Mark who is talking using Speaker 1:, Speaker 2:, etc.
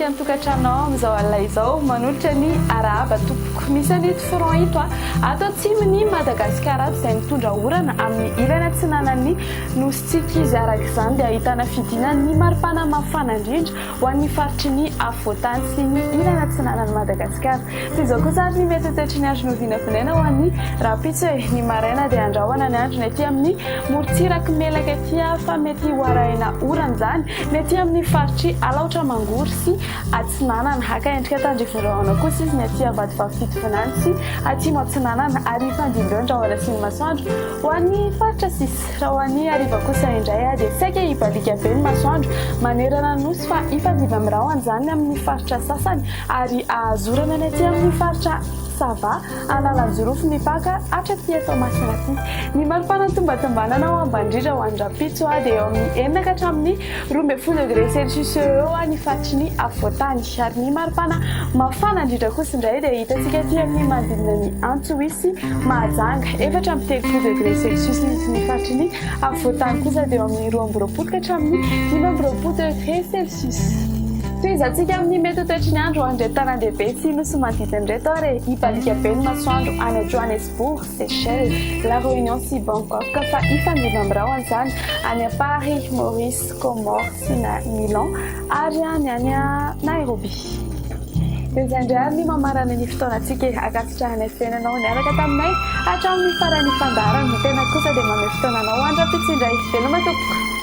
Speaker 1: aty an-tokantrano ao amin'izao alina izao manolotra ny arahaba tompoko. Misy an'ito front ito ato atsimon'i Madagasikara ato izay mitondra orana amin'ny ilany atsinanan'ny nosintsika izy. Araka izany dia ahitana fidinan'ny maripana mafana indrindra ho an'ny faritry ny afovoantany sy ny ilany atsinanan'i Madagasikara. Toy izao kosa ary ny mety ho toetry ny andro novinavinaina ho an'ny rahampitso e! Ny maraina dia andrahona ny andro ny aty amin'ny morontsirak'i Melaky aty fa mety ho arahina orana izany ny aty amin'ny faritr'i Alaotra Mangoro sy Atsinanana. Haka endrika tandrifindrahona kosa izy ny aty Avadivavy Fitovinany sy Atsimo Atsinanana ary hifandimby eo ny rahona sy ny masoandro ho an'ny faritra sisa. Raha ho an'ny hariva kosa indray dia saika hibaliaka be ny masoandro manerana ny Nosy fa hifandimby amin'ny rahona izany ny amin'ny faritra sasany ary hahazo orana ny aty amin'ny faritra Sava, Analanjirofo mipaka hatraty Toamasina aty. Ny maripana tombantombanana ho ambany indrindra ho an'ny rahampitso dia eo amin'ny enina ka hatramin'ny 12 degré celsius eo ho eo ny faritry ny afovoantany ary ny maripana mafana indrindra kosa indray dia hitantsika aty amin'ny manodidina ny Antsohihy sy Mahajanga, 34 degré celsius izy. Ny faritry ny afovoantany kosa dia eo amin'ny 22 ka hatramin'ny 25 degré celsius. Tohizantsika amin'ny mety ho toetry ny andro ho an'ireto tanàn-dehibe sy nosy manodidina ireto ary e! Hibaliaka be ny masoandro any Johannesburg, Seychelles, La Réunion sy Bangkok fa hifandimby amin'ny rahona izany any Paris, Maurice, Comores sy Milan ary ny any Nairobi. Dia izay indray ary ny mamarana ny fotoanantsika e! Ankasitrahanay feno ianao niaraka taminay hatramin'ny faran'ny fandaharana. Ny tena kosa dia mamehy fotoana anao andra-pitsy indray. Veloma tompoko!